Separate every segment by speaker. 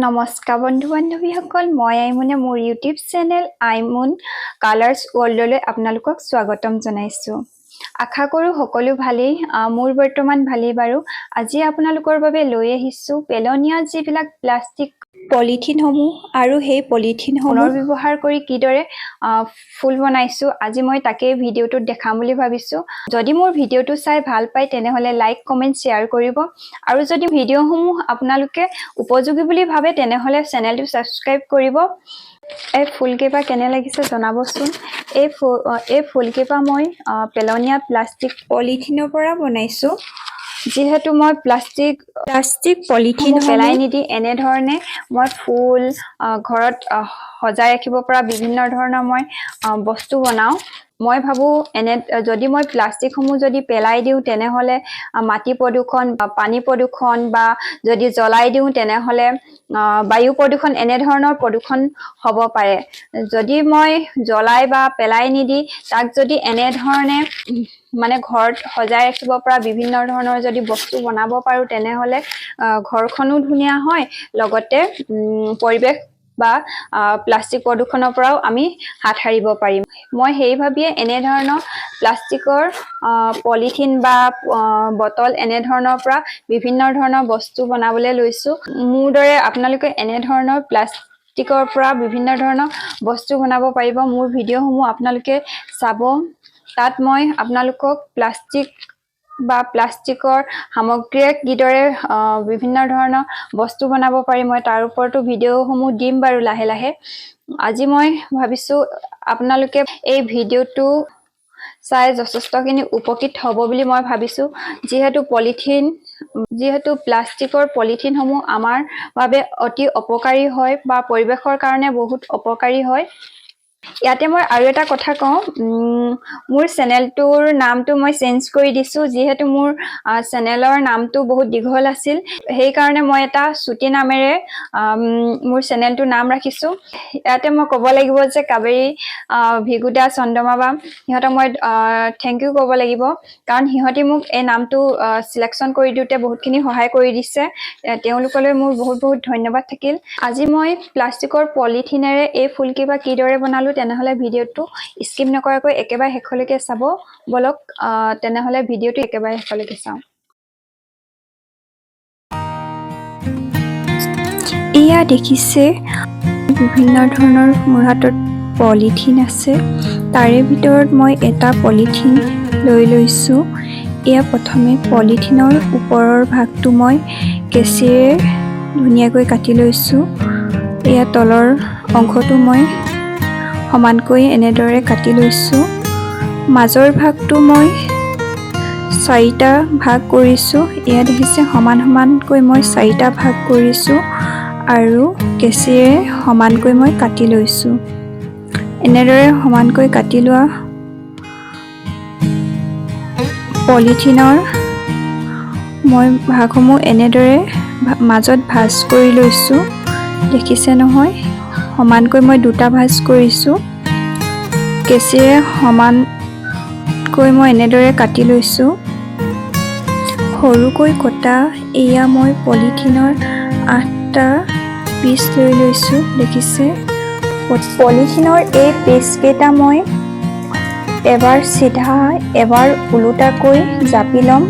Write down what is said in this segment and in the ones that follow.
Speaker 1: নমস্কাৰ বন্ধু বান্ধৱীসকল, মই আইমুনে মোৰ ইউটিউব চেনেল আইমুন কালাৰ্ছ ৱৰ্ল্ডলৈ আপোনালোকক স্বাগতম জনাইছোঁ। আশা কৰোঁ সকলো ভালেই। মোৰ বৰ্তমান ভালেই বাৰু। আজি আপোনালোকৰ বাবে লৈ আহিছোঁ পেলনীয়া যিবিলাক প্লাষ্টিক পলিথিনসমূহ আৰু সেই পলিথিনসমূহ পুনৰ ব্যৱহাৰ কৰি কিদৰে ফুল বনাইছোঁ, আজি মই তাকেই ভিডিঅ'টোত দেখাম বুলি ভাবিছোঁ। যদি মোৰ ভিডিঅ'টো চাই ভাল পায়, তেনেহ'লে লাইক, কমেণ্ট, শ্বেয়াৰ কৰিব আৰু যদি ভিডিঅ'সমূহ আপোনালোকে উপযোগী বুলি ভাবে, তেনেহ'লে চেনেলটো ছাবস্ক্ৰাইব কৰিব। এই ফুলকেইপাহ কেনে লাগিছে জনাবচোন। এই ফুলকেইপাহ মই পেলনীয়া প্লাষ্টিক পলিথিনৰ পৰা বনাইছোঁ। যিহেতু মই প্লাষ্টিক
Speaker 2: প্লাষ্টিক পলিথিন
Speaker 1: পেলাই নিদি এনেধৰণে মই ফুল, ঘৰত সজাই ৰাখিব পৰা বিভিন্ন ধৰণৰ মই বস্তু বনাওঁ। মই ভাবোঁ, এনে যদি মই প্লাষ্টিকসমূহ যদি পেলাই দিওঁ, তেনেহ'লে মাটি প্ৰদূষণ বা পানী প্ৰদূষণ বা যদি জ্বলাই দিওঁ, তেনেহ'লে বায়ু প্ৰদূষণ, এনেধৰণৰ প্ৰদূষণ হ'ব পাৰে। যদি মই জ্বলাই বা পেলাই নিদি তাক যদি এনেধৰণে মানে ঘৰত সজাই ৰাখিব পৰা বিভিন্ন ধৰণৰ যদি বস্তু বনাব পাৰোঁ, তেনেহ'লে ঘৰখনো ধুনীয়া হয়, লগতে পৰিৱেশ বা প্লাষ্টিক প্ৰদূষণৰ পৰাও আমি হাত সাৰিব পাৰিম। মই সেই ভাবিয়ে এনেধৰণৰ প্লাষ্টিকৰ পলিথিন বা বটল এনেধৰণৰ পৰা বিভিন্ন ধৰণৰ বস্তু বনাবলৈ লৈছোঁ। মোৰ দৰে আপোনালোকে এনেধৰণৰ প্লাষ্টিকৰ পৰা বিভিন্ন ধৰণৰ বস্তু বনাব পাৰিব। মোৰ ভিডিঅ'সমূহ আপোনালোকে চাব। তাত মই আপোনালোকক প্লাষ্টিক বা প্লাষ্টিকৰ সামগ্ৰীৰে কিদৰে বিভিন্ন ধৰণৰ বস্তু বনাব পাৰি, মই তাৰ ওপৰতো ভিডিঅ'সমূহ দিম বাৰু লাহে লাহে। আজি মই ভাবিছোঁ, আপোনালোকে এই ভিডিঅ'টো চাই যথেষ্টখিনি উপকৃত হ'ব বুলি মই ভাবিছোঁ। যিহেতু প্লাষ্টিকৰ পলিথিনসমূহ আমাৰ বাবে অতি অপকাৰী হয় বা পৰিৱেশৰ কাৰণে বহুত অপকাৰী হয়। ইয়াতে মই আৰু এটা কথা কওঁ, মোৰ চেনেলটোৰ নামটো মই চেঞ্জ কৰি দিছোঁ। যিহেতু মোৰ চেনেলৰ নামটো বহুত দীঘল আছিল, সেইকাৰণে মই এটা চুটি নামেৰে মোৰ চেনেলটোৰ নাম ৰাখিছোঁ। ইয়াতে মই ক'ব লাগিব যে কাবেৰী, ভিগুদা, চন্দ্ৰমা বা সিহঁতক মই thank U ক'ব লাগিব, কাৰণ সিহঁতি মোক এই নামটো চিলেকশ্যন কৰি দিওঁতে বহুতখিনি সহায় কৰি দিছে। তেওঁলোকলৈ মোৰ বহুত বহুত ধন্যবাদ থাকিল। আজি মই প্লাষ্টিকৰ পলিথিনেৰে এই ফুলকেইপাহ কিদৰে বনালোঁ, তেনেহ'লে ভিডিঅ'টো স্কিপ নকৰাকৈ একেবাৰে শেষলৈকে চাব। ব'লক তেনেহ'লে ভিডিঅ'টো একেবাৰে শেষলৈকে চাওঁ।
Speaker 2: এয়া দেখিছে, বিভিন্ন ধৰণৰ মোৰ হাতত পলিথিন আছে। তাৰে ভিতৰত মই এটা পলিথিন লৈ লৈছোঁ। এয়া প্ৰথমে পলিথিনৰ ওপৰৰ ভাগটো মই কেঁচিৰে ধুনীয়াকৈ কাটি লৈছোঁ। এয়া তলৰ অংশটো মই সমানকৈ এনেদৰে কাটি লৈছোঁ। মাজৰ ভাগটো মই চাৰিটা ভাগ কৰিছোঁ। এয়া দেখিছে, সমান সমানকৈ মই চাৰিটা ভাগ কৰিছোঁ আৰু কেঁচিৰে সমানকৈ মই কাটি লৈছোঁ। এনেদৰে সমানকৈ কাটি লোৱা পলিথিনৰ মই ভাগসমূহ এনেদৰে মাজত ভাঁজ কৰি লৈছোঁ। দেখিছে নহয়, সমানকৈ মই দুটা ভাঁজ কৰিছোঁ। কেঁচিৰে সমানকৈ মই এনেদৰে কাটি লৈছোঁ। সৰুকৈ কটা এয়া মই পলিথিনৰ 8টা পিচ লৈ লৈছোঁ। দেখিছে, পলিথিনৰ এই পিচকেইটা মই এবাৰ চিধা, এবাৰ ওলোটাকৈ জাপি ল'ম।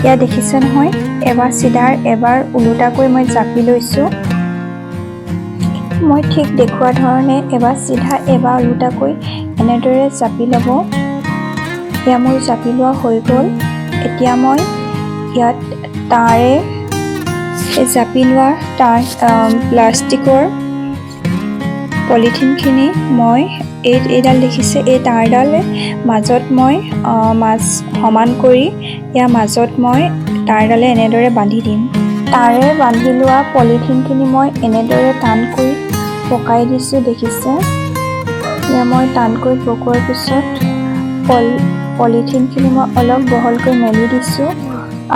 Speaker 2: এয়া দেখিছে নহয়, এবাৰ চিধা, এবাৰ ওলোটাকৈ মই জাপি লৈছোঁ। মই ঠিক দেখুওৱা ধৰণে এবাৰ চিধা, এবাৰ ওলোটাকৈ এনেদৰে জাপি ল'ব। এয়া মোৰ জাপি লোৱা হৈ গ'ল। এতিয়া মই ইয়াত তাঁৰে জাপি লোৱা তাঁৰ প্লাষ্টিকৰ পলিথিনখিনি মই এইডাল দেখিছে, এই তাঁৰডাল মাজত মই মাজ সমান কৰি ইয়াৰ মাজত মই তাঁৰডালে এনেদৰে বান্ধি দিম। তাঁৰে বান্ধি লোৱা পলিথিনখিনি মই এনেদৰে টানকৈ পকাই দিছোঁ। দেখিছে, এয়া মই টানকৈ পকোৱাৰ পিছত পলিথিনখিনি মই অলপ বহলকৈ মেলি দিছোঁ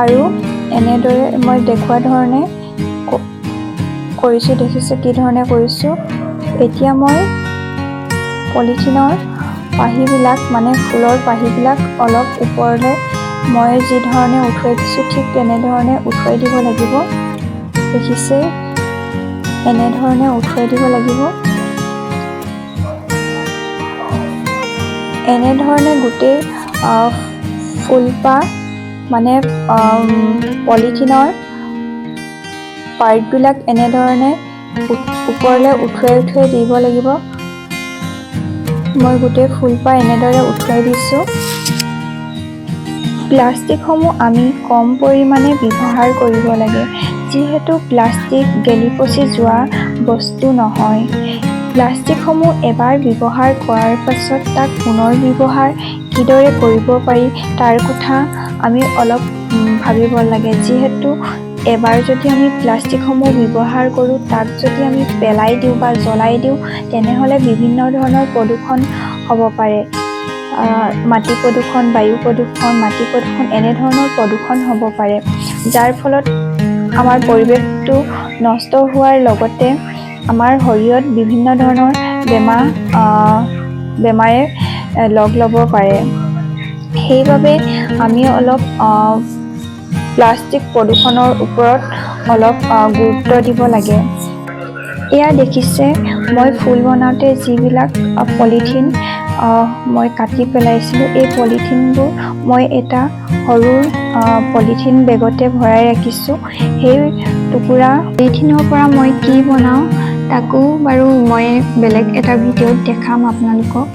Speaker 2: আৰু এনেদৰে মই দেখুওৱা ধৰণে কৰিছোঁ। দেখিছে কি ধৰণে কৰিছোঁ। এতিয়া মই পলিথিনৰ পাহিবিলাক, মানে ফুলৰ পাহিবিলাক অলপ ওপৰলৈ মই যি ধৰণে উঠুৱাই দিছোঁ, ঠিক তেনেধৰণে উঠুৱাই দিব লাগিব। দেখিছে। এনেধৰণে উঠুৱাই দিব লাগিব। এনেধৰণে গোটেই ফুলপাহ মানে পলিথিনৰ পাৰ্টবিলাক এনেধৰণে ওপৰলৈ উঠুৱাই উঠুৱাই দিব লাগিব। মই গোটেই ফুলপাহ এনেদৰে উঠুৱাই দিছোঁ। প্লাষ্টিকসমূহ আমি কম পৰিমাণে ব্যৱহাৰ কৰিব লাগে, যিহেতু প্লাষ্টিক গেলি পচি যোৱা বস্তু নহয়। প্লাষ্টিকসমূহ এবাৰ ব্যৱহাৰ কৰাৰ পাছত তাক পুনৰ ব্যৱহাৰ কিদৰে কৰিব পাৰি তাৰ কথা আমি অলপ ভাবিব লাগে। যিহেতু এবাৰ যদি আমি প্লাষ্টিকসমূহ ব্যৱহাৰ কৰোঁ, তাক যদি আমি পেলাই দিওঁ বা জ্বলাই দিওঁ, তেনেহ'লে বিভিন্ন ধৰণৰ প্ৰদূষণ হ'ব পাৰে। মাটি প্ৰদূষণ, বায়ু প্ৰদূষণ, মাটি প্ৰদূষণ এনেধৰণৰ প্ৰদূষণ হ'ব পাৰে, যাৰ ফলত আমাৰ পৰিৱেশটো নষ্ট হোৱাৰ লগতে আমাৰ শৰীৰত বিভিন্ন ধৰণৰ বেমাৰে লগ ল'ব পাৰে। সেইবাবে আমি অলপ প্লাষ্টিক প্ৰদূষণৰ ওপৰত অলপ গুৰুত্ব দিব লাগে। এয়া দেখিছে, মই ফুল বনাওঁতে যিবিলাক পলিথিন মই কাটি পেলাইছিলোঁ, এই পলিথিনবোৰ মই এটা সৰু পলিথিন বেগতে ভৰাই ৰাখিছোঁ। সেই টুকুৰা পলিথিনৰ পৰা মই কি বনাওঁ তাকো বাৰু মই বেলেগ এটা ভিডিঅ'ত দেখাম আপোনালোকক।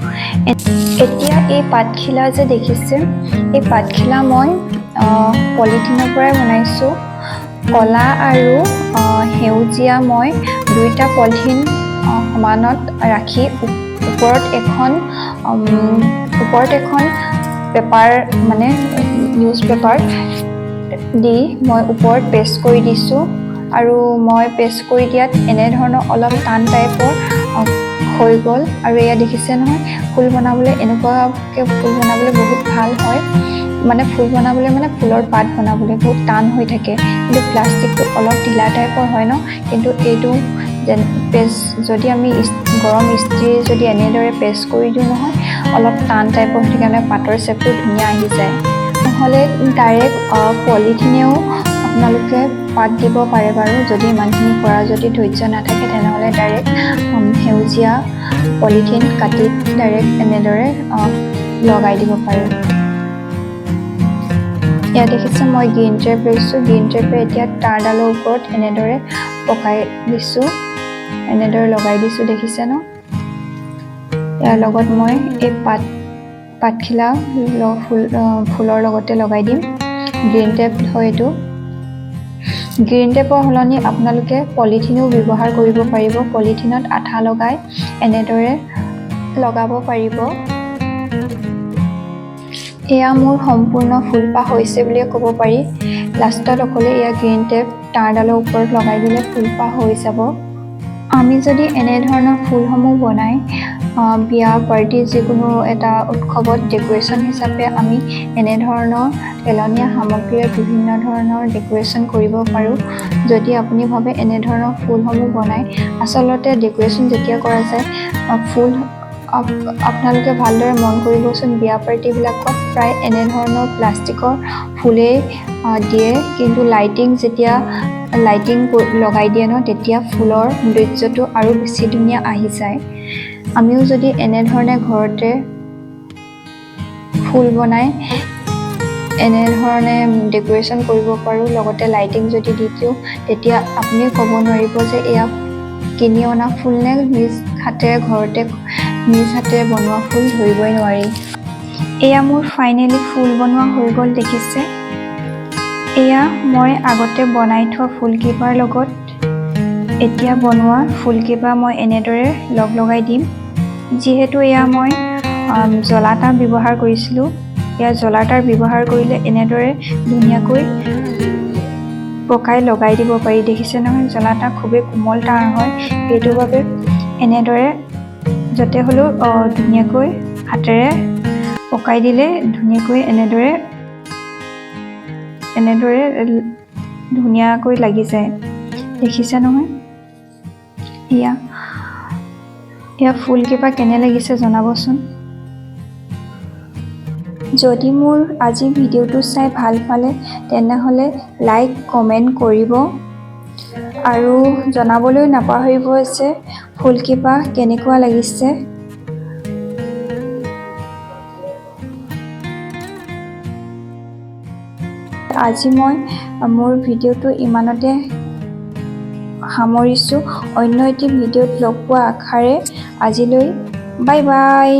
Speaker 2: এতিয়া এই পাতখিলা যে দেখিছে, এই পাতখিলা মই পলিথিনৰ পৰাই বনাইছোঁ। ক'লা আৰু সেউজীয়া মই দুইটা পলিথিন সমানত ৰাখি ওপৰত এখন পেপাৰ মানে নিউজ পেপাৰ দি মই ওপৰত পেষ্ট কৰি দিছোঁ। আৰু মই পেষ্ট কৰি দিয়াত এনেধৰণৰ অলপ টান টাইপৰ হৈ গ'ল। আৰু এয়া দেখিছে নহয়, ফুল বনাবলৈ এনেকুৱাকৈ ফুল বনাবলৈ বহুত ভাল হয়। মানে ফুল বনাবলৈ, মানে ফুলৰ পাত বনাবলৈ বহুত টান হৈ থাকে, কিন্তু প্লাষ্টিকটো অলপ ঢিলা টাইপৰ হয় ন। কিন্তু এইটো যেন পেষ্ট যদি আমি গৰম ইস্ত্ৰি যদি এনেদৰে পেষ্ট কৰি দিওঁ নহয়, অলপ টান টাইপৰ হৈ থাকে, মানে পাতৰ শ্বেপটো ধুনীয়া আহি যায়। নহ'লে ডাইৰেক্ট পলিথিনেও আপোনালোকে পাত দিব পাৰে বাৰু। যদি ইমানখিনি কৰা যদি ধৈৰ্য নাথাকে, তেনেহ'লে ডাইৰেক্ট সেউজীয়া পলিথিন কাটি ডাইৰেক্ট এনেদৰে লগাই দিব পাৰে। ইয়াত দেখিছে, মই গ্ৰীণ টেপ লৈছোঁ। গ্ৰীণ টেপে এতিয়া তাঁৰডালৰ ওপৰত এনেদৰে পকাই দিছোঁ, এনেদৰে লগাই দিছোঁ, দেখিছে ন? ইয়াৰ লগত মই এই পাতখিলা ফুলৰ লগতে লগাই দিম। গ্ৰীণ টেপ হয় এইটো। গ্ৰীণ টেপৰ সলনি আপোনালোকে পলিথিনো ব্যৱহাৰ কৰিব পাৰিব। পলিথিনত আঠা লগাই এনেদৰে লগাব পাৰিব। এয়া মোৰ সম্পূৰ্ণ ফুলপাহ হৈছে বুলিয়ে ক'ব পাৰি। লাষ্টত অকলে এয়া গ্ৰীণ টেপ তাঁৰডালৰ ওপৰত লগাই দিলে ফুলপাহ হৈ যাব। আমি যদি এনেধৰণৰ ফুলসমূহ বনাই বিয়া, পাৰ্টি, যিকোনো এটা উৎসৱত ডেক'ৰেশ্যন হিচাপে আমি এনেধৰণৰ পেলনীয়া সামগ্ৰীৰে বিভিন্ন ধৰণৰ ডেক'ৰেশ্যন কৰিব পাৰোঁ। যদি আপুনি ভাবে এনেধৰণৰ ফুলসমূহ বনাই, আচলতে ডেক'ৰেশ্যন যেতিয়া কৰা যায় ফুল, আপোনালোকে ভালদৰে মন কৰিবচোন, বিয়া পাৰ্টিবিলাকত প্ৰায় এনেধৰণৰ প্লাষ্টিকৰ ফুলেই দিয়ে। কিন্তু লাইটিং যেতিয়া লাইটিং লগাই দিয়ে ন, তেতিয়া ফুলৰ সৌন্দৰ্যটো আৰু বেছি ধুনীয়া আহি যায়। আমিও যদি এনেধৰণে ঘৰতে ফুল বনাই এনেধৰণে ডেক'ৰেশ্যন কৰিব পাৰোঁ, লগতে লাইটিং যদি দি দিওঁ, তেতিয়া আপুনি ক'ব নোৱাৰিব যে এয়া কিনি অনা ফুল নে নিজ হাতেৰে ঘৰতে নিজ হাতেৰে বনোৱা ফুল, ধৰিবই নোৱাৰি। এয়া মোৰ ফাইনেলি ফুল বনোৱা হৈ গ'ল, দেখিছে। এয়া মই আগতে বনাই থোৱা ফুলকেইপাৰ লগত এতিয়া বনোৱা ফুলকেইপাহ মই এনেদৰে লগ লগাই দিম। যিহেতু এয়া মই জ্বলা তাঁৰ ব্যৱহাৰ কৰিছিলোঁ, এয়া জ্বলা তাঁৰ ব্যৱহাৰ কৰিলে এনেদৰে ধুনীয়াকৈ পকাই লগাই দিব পাৰি। দেখিছে নহয়, জ্বলা তাঁৰ খুবেই কোমল তাঁৰ হয়, সেইটো বাবে এনেদৰে য'তে হ'লেও ধুনীয়াকৈ হাতেৰে পকাই দিলে ধুনীয়াকৈ এনেদৰে ধুনীয়াকৈ লাগি যায়। দেখিছে নহয়? এয়া ফুলকেইপাহ কেনে লাগিছে জনাবচোন। যদি মোৰ আজি ভিডিঅ'টো চাই ভাল পালে, তেনেহ'লে লাইক, কমেণ্ট কৰিব। আৰু জনাবলৈ নাপাহৰিব যে ফুলকেইপাহ কেনেকুৱা লাগিছে। আজি মই মোৰ ভিডিঅ'টো ইমানতে সামৰিছোঁ। অন্য এটি ভিডিঅ'ত লগ পোৱা আশাৰে আজিলৈ বাই বাই।